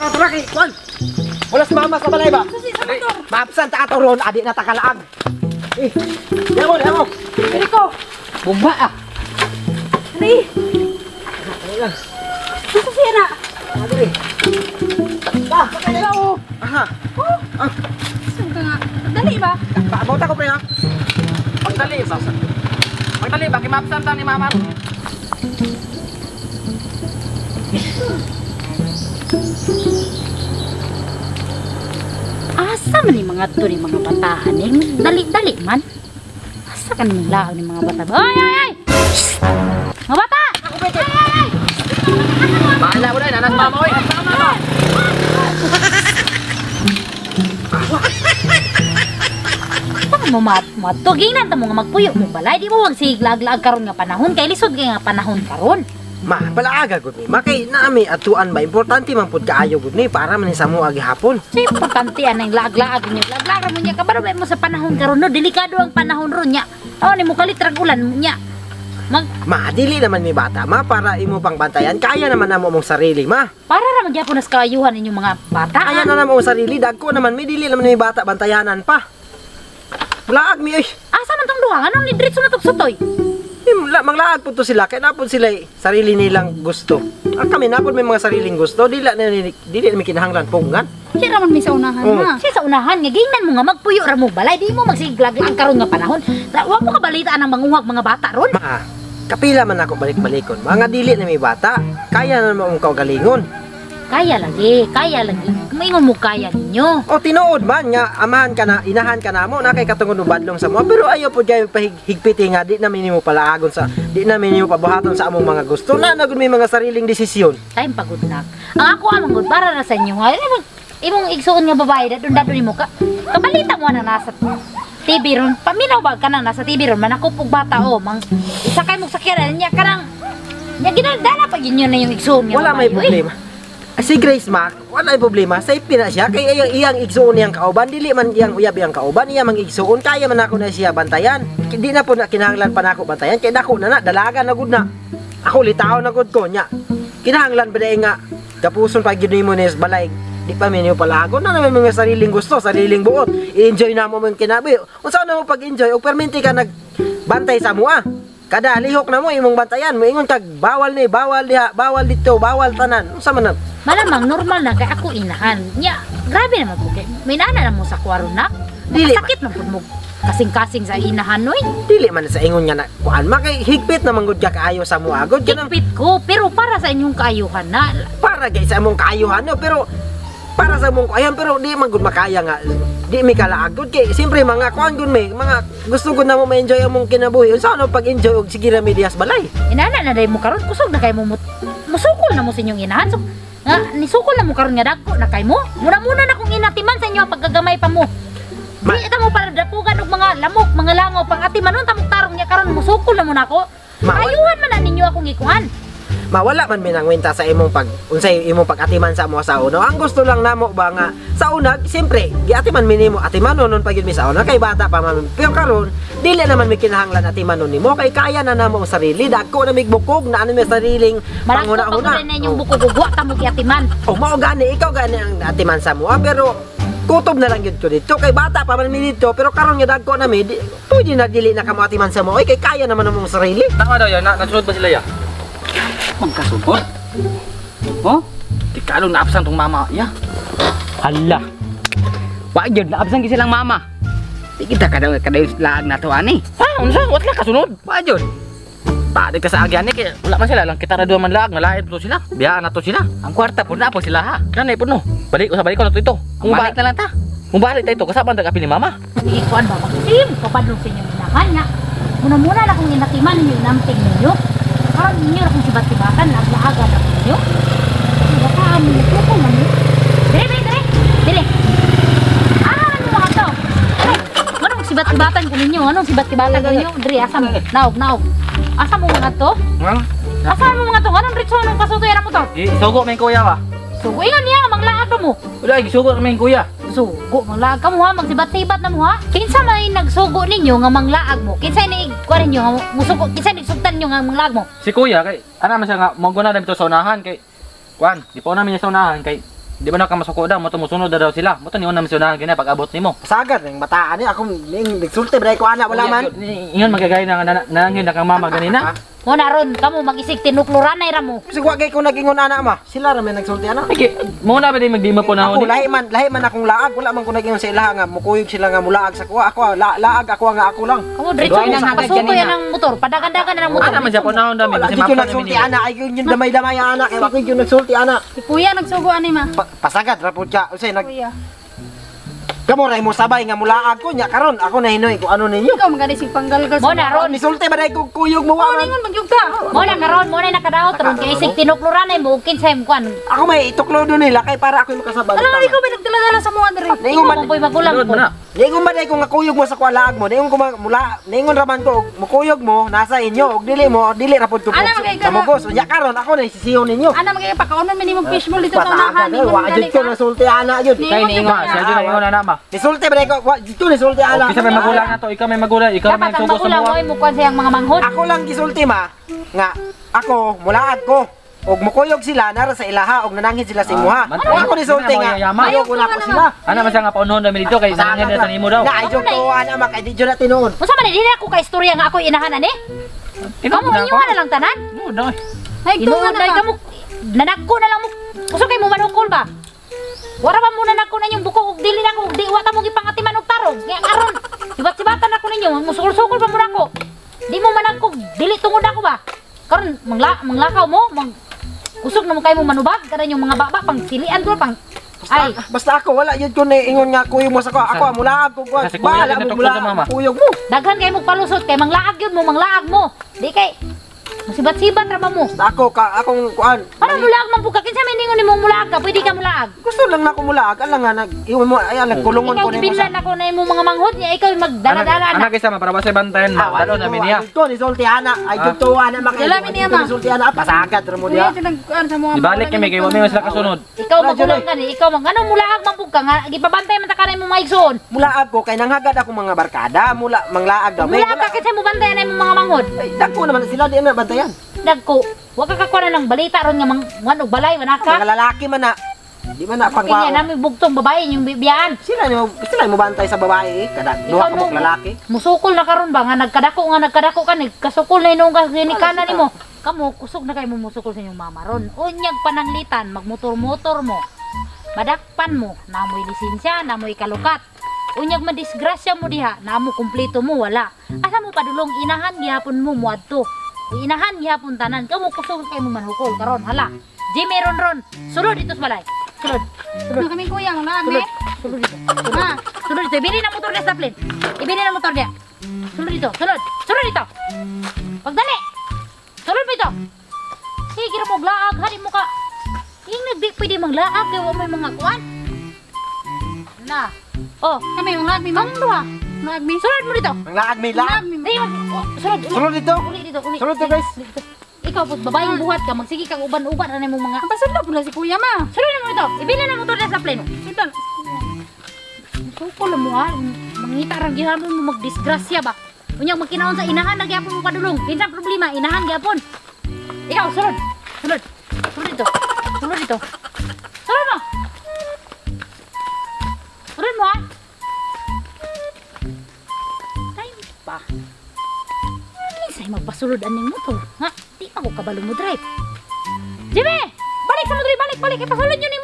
Tara kay Kwan. Wala si mama sa balay ba? Susi sa motor. Maabsan ta ato ron, adi na ta kalaag. Eh, diamo, diamo. Dili ko. Bumba ah. Dali. Susi siya na. Dali. Ba, sakay na oh. Aha. Oh. Saan ka nga? Dali ba? Paabot ako pre ha. Pagdali ba? Pagdali ba kay maabsan ta ni mama. Asa man ni mga to ni mga bataan eh? Dali-dali man. Asa ka ni laon ni mga bata? Ay, ay, ay! Shh! Mga bata! Ay, ay, ay! Bahala mo na, nanas mama oy. Paano mo matugingnan ta mo nga magpuyo mo balay? Di mo wag siglag-lag karon nga panahon kay lisod kay nga panahon karon. Ma, palaaga gud ni. Ma kay naami atuan ba importante man pud kaayo gud ni para man sa mo gihapon. So importante anang laag-laag niyo. Laag-laag mo niya kabaro mo sa panahon karon no, delikado ang panahon ron nya. Aw ni mo kalit rag ulan niya. Mag Ma, dili naman mi bata ma para imo pang bantayan. Kaya naman namo mong sarili ma. Para ra magyapon nas kaayuhan ninyong mga bata. Kaya na namo mong sarili, dagko naman mi dili naman mi bata bantayanan pa. Laag mi oy. Asa man tong duha? Anong nidritso na tong sutoy? Manglaag po to sila kay napod sila sarili nilang gusto. Ang kami napod may mga sariling gusto, dili na dili na mi kinahanglan punggan. Siya raman may sa unahan Oh. na. Siya sa unahan nga gingnan mo nga magpuyo ra mo balay, di mo magsiglag-lag karon nga panahon. Wa mo kabalitaan ang manguhag mga bata ron. Ma, kapila man ako balik-balikon. Mga dili na may bata, kaya na naman akong kaugalingon. Kaya lagi, kaya lagi. Maingon mo kaya ninyo. O tinuod man nga amahan ka na, inahan ka na mo, na kay katungod mo badlong sa mo. Pero ayaw po kayo pahigpiti nga di na minimo palaagon sa, di na minimo pabuhaton sa among mga gusto. Na na gud may mga sariling desisyon. Time pagod na. Ang ako amang gud para na sa inyo. Ha? Imong igsuon nga babae dadon dadon nimo ka. Kabalita mo na nasa TV ron. Paminaw ba ka na nasa TV ron? Manakop og bata o mang sakay mo sakyanan niya karang nya ginadala pag inyo na yung igsuon nga Wala may babae, oy. problema. Si Grace Mac, wala may problema. Safe na siya. Kay iyang, iyang igsuon niyang kauban. Dili man iyang uyab iyang kauban. Iya mang igsuon. Kaya man ako na siya bantayan. Di na po na kinahanglan pa na ako bantayan. Kay dako na na. Dalaga na gud na. Ako litaw na gud ko niya. Kinahanglan ba dahil nga kapuson pag yun mo ni balay. Di pa minyo palago na naman mga sariling gusto, sariling buot. I-enjoy na mo mong kinabi. Unsa na mo pag-enjoy og perminti ka nagbantay sa mua. Kada lihok na mo imong bantayan, moingon kag bawal ni, bawal diha, bawal dito, bawal tanan. Unsa man na? Malamang normal na kay ako inahan. Nya, grabe naman po kay. May nana na mo sa kwaro na. Dili Sakit man pud mo kasing-kasing sa inahan oy. Dili man sa ingon nga na kuan ma kay higpit na manggod ka kaayo sa mua. Gud kanang Higpit ko, pero para sa inyong kaayuhan na. Para gay sa among kaayuhan no, pero para sa among kaayuhan pero di man gud makaya nga di mi kalaag gud kay siyempre mga kuan gud mi mga gusto gud na mo ma-enjoy among kinabuhi. Unsa ano pag-enjoy og sige ra mi dihas balay. Inana na day mo karon kusog na kay mo musukol na mo sa inyong inahan. So, nga nisukol na mo karon nga dagko na kay mo. Muna-muna na kung inatiman sa inyo ang paggagamay pa mo. Di ta mo para dapugan og mga lamok, mga langaw pang atiman nun tamong tarong niya karon musukol na mo nako. Ayuhan man na ninyo akong ikuan. Mawala man minangwenta sa imong pag unsay imong pag-atiman sa mo sa una. Ang gusto lang namo ba nga sa una siyempre giatiman mi nimo atiman nun pag yun mi sa una kay bata pa man. Pero karon dili naman mi kinahanglan atiman nun nimo kay kaya na namo ang sarili. Dagko na migbukog na ano mi sariling panghuna-huna. Malangko na inyong bukog ug wa ta mo giatiman. O mao gani ikaw gani ang atiman sa mo pero kutob na lang gyud ko dito kay bata pa man mi dito pero karon nga dagko na mi di, pwede na dili na kamo atiman sa mo. Oy kay kaya naman among sarili. Tama daw yan, nasunod ba sila ya? Magkasunod? Oh? Di kalong naabsan tong mama ya. Hala. Wa gyud naabsan gyud silang mama. Di kita kadayon laag nato ani. Ha, unsa? Wa sila kasunod? Wa gyud. Padig ka sa agyan ni kay wala man sila lang kita ra duha man laag ngalain to sila. Biyaan na to sila. Ang kwarta pud na po sila ha. Kanay pud no. Balik ko sa balik ko na to ito. Ang balik na lang ta. Kung balik ta ito kasaban ta kapil ni mama. Ikuan ba magsim papadlong sa inyong inahan nga. Muna-muna na kung inatiman ninyo inamping ninyo. Karon ninyo ra kung sibat-sibatan laag-laagan na ninyo. Baka mo ko man. Dire dire dire. Ah, ano mga to? Anong sibat-sibatan ko ninyo? Anong sibat-sibatan ko ninyo? Dire asa mo? Naog, naog. Asa mo mga to? Ha? Asa mo mga to? Anong ritso anong pasuto yan mo to? Isugo may kuya ba? Sugo ingon niya manglaag ka mo. Wala gisugo may kuya. Sugo manglaag ka mo ha, magsibat-sibat na mo ha. Kinsa may nagsugo ninyo nga manglaag mo? Kinsa ni kuan ninyo nga musugo? Kinsa nagsugtan ninyo nga manglaag mo? Si kuya kay ana man siya nga moguna na dito sa unahan kay kuan, di pa namin niya sa unahan kay Di ba na ka masuko daw, mo to musunod na daw sila. Mo to niyon na misunahan gina pag abot nimo. Pasagad ng bataan ni ako ning nagsulti ba ko ana wala man. Ingon magagay na nanangin na kang mama ganina. Mo na ron kamo mag-isig tinukluranay ra mo. Kasi wa kay ko nagingon ana ma. Sila ra may nagsulti ana. Sige, mo na ba di magdima po na Ako lahi man akong laag, wala man ko nagingon sa ilaha nga mukuyog sila nga mulaag sa kuha. Ako laag ako nga ako lang. Kamo diretso Duay mo nang sa hagad pasuko ganina. yan ang motor. Padagan-dagan na ang motor. Ana man siya panahon dami Wala kasi jud ko mapa na nagsulti minimo. ana, ay yun yung damay-damay ana kay wa ko yung nagsulti ana. Si kuya nagsugo ani ma. Pasagad ra pud ka. Usay nag Kuya. kamo ra mo sabay nga mulaag ko nya karon ako na hinoy ko ano ninyo. Ikaw magani sig panggalgal Mo na ron. Nisulti ba dai ko kuyog mo wa Oh, man. ningon magyug ka. Mo na karon mo na nakadaot ron kay isig tinukluranay mo kinsay mo kuan. Ako may ituklo do nila kay para ako makasabay. Ano ikaw may nagdala-dala sa mga diri? Ningon Ikaw man man po'y magulang Sunod po. mo na. Ningon man dai ko nga kuyog mo sa kuha laag mo. Ningon ko mula ningon ra man ko og mukuyog mo nasa inyo og dili mo dili ra pud ko. Ana, magay ka na. Kamugos unya karon ako na sisiyo ninyo. Ana magay pakaunon man nimong fishball dito sa unahan. Pasagad eh, wa Ningon jud ko nasulti ana jud. Kay niingon, siya jud ang ingon ana ma. Nisulti ba dai ko wa jud ko nisulti ana. Okay, sa may magulang na to, ikaw may magulang, ikaw may Dapat ang nagsugo sa magulang mga. mo ay mukuan sa iyang mga manghod. Ako lang gisulti ma nga ako mulaag ko og mukuyog sila nara sa ilaha og nananghin sila sa imuha. Man- Ako nisulti nga Ano, ayaw ko na ako sila. Ana man siya nga paunhon dami dito kay nananghin na sa nimo daw. Na ay joke to ana ma kay di jud na tinuod. Unsa man dili ako ka istorya nga ako inahan ani? Kamo na inyo na lang tanan. No, no. Ay, tunga Tinuod na na ba? kamo nanagko na lang mo. Uso kay mo manukol ba? Wara ba mo nanagko na inyong buko og dili na ko og di wa ta mo gipangatiman og tarong. Nga karon sibat-sibatan ako ninyo, musukol-sukol pa mo nako. Di mo managko, dili tungod ako ba? Karon manglakaw mo, mang kusog na mo kay mo manubag kada inyong mga baba pang silian ko pang ay Basta ako wala jud ko na ingon nga kuyog mo sa ko. Ako mulaag ko ko. Kasi kuya, Bahala mo tinutukso sa mulaag mama. kuyog mo. daghan kay mo palusot kay manglaag yun mo, manglaag mo. Di kay musibat-sibat ra ba mo? Basta ako ka akong kuan. Parang mulaag man pud ka kinsa may ningon nimong mulaag ka, pwede ka mulaag. Gusto lang na ako mulaag ala nga nag iwan mo ay nagkulungon Ikaw ko nimo sa. gibinlan ako na imong mga manghod niya, ikaw magdala-dala na. Ana kaysa ma para ba sa bantayan ma. Dalo na niya. Ko nisulti ana. Ay jud to ana ma kay. Dala mi niya, ma. Nisulti ana pasagad ra mo Kuya, diha. jud nagkuan sa mga. Ibalik kami kay wa mi sila kasunod. Ikaw Wala, magulang Joy. ka ni, ikaw mag ano mulaag man pud ka nga gipabantay man ta kanay mo mga igsoon. Mulaag ko kay nanghagad ako mga barkada, mula manglaag daw. May Mulaag ka kinsa mo bantayan na imong mga manghod. Ay, dagko naman sila di na bantayan. Dagko, wa ka kakuha na ng balita ron nga mang og balay man ka. Mga lalaki man na. Di man na Kanya pangwao. nami bugtong babae yung bibiyaan. Sila mo bantay sa babae eh. Kada duha ka no, mong lalaki. Musukol na karon ba nga nagkadako ka nagkasukol na inong kaginikana nimo. Kamo kusog na kay mo musukol sa inyong mama ron. Unyag pananglitan magmotor-motor mo. Madakpan mo, namoy lisensya, namoy kalukat. Unyag madisgrasya mo diha, namo kumpleto mo wala. Asa mo padulong inahan gihapon mo muadto. Inahan gihapon tanan, kamo kusog kay mo manhukol karon hala. Jimmy ron ron, sulod dito sa balay. Sulod. Ano kami kuya, ang me. Sulod dito. Ma, Sulod dito. Ibili na motor niya sa plane. Ibili na motor niya. Sulod dito. Sulod. Sulod dito. Pagdali. Sulod mo ito. Sige ra mo laag. Hari mo ka. Ingag di pwede mang laag. Kaya wa may mga kuan. Na. Oh. kami ang laag mi ma. Ang duha. Laag mi. Sulod mo dito. Manglaag may laag. Laag mi. Di mag. Oh, sulod. Uli. Sulod dito. Uli dito. Uli. Sulod dito, guys. Uli dito. Ikaw po, babaeng buhat ka. Magsige kang uban-uban. Ano mong mga... Ang pasudlo po na si kuya ma. Sulod na mo dito. Ibili na motor niya sa plane. Sudlo. Sukol mo ha. Mangita ra gihapon mo magdisgrasya ba. Unya magkinaon sa inahan na gyapon mo padulong. Kinsa problema inahan gyapon. Ikaw sulod. Sulod. Sulod dito. Sulod dito. Sulod mo. Sulod mo ha. Time pa. Kinsay magpasulod aning motor? Ha? Di pa ko kabalo mo drive. Jimmy! Balik sa motor, balik, balik. Ipasulod yun ni